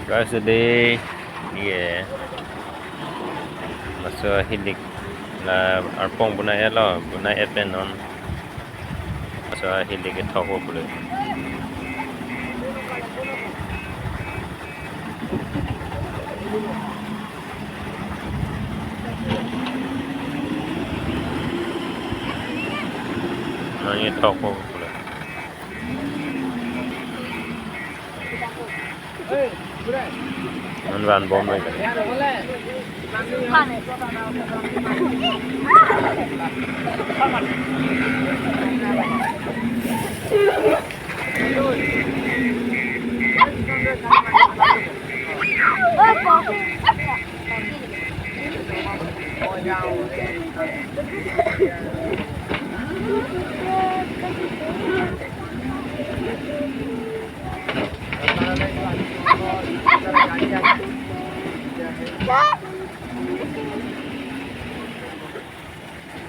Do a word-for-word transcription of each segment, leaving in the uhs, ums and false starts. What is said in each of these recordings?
Guys, today, yeah. Laso ahilik la arpong bonai-etlo, bonai-et pen non. Laso ahilik kethok po pule. Non kethok po pule. Non vanbom lagi.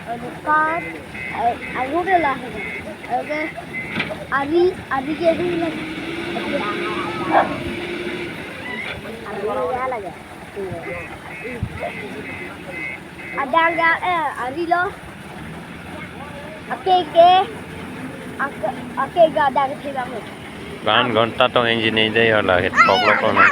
Aduh, kan, eh, aku ke lah, oke, ari, ari ke ari lagi, ari ya lagi. Adang ga, eh, ari lo. Ake ke, ake, ake ga adang ke bang. Ban ghonta tong engine de yo la kethok lo kono.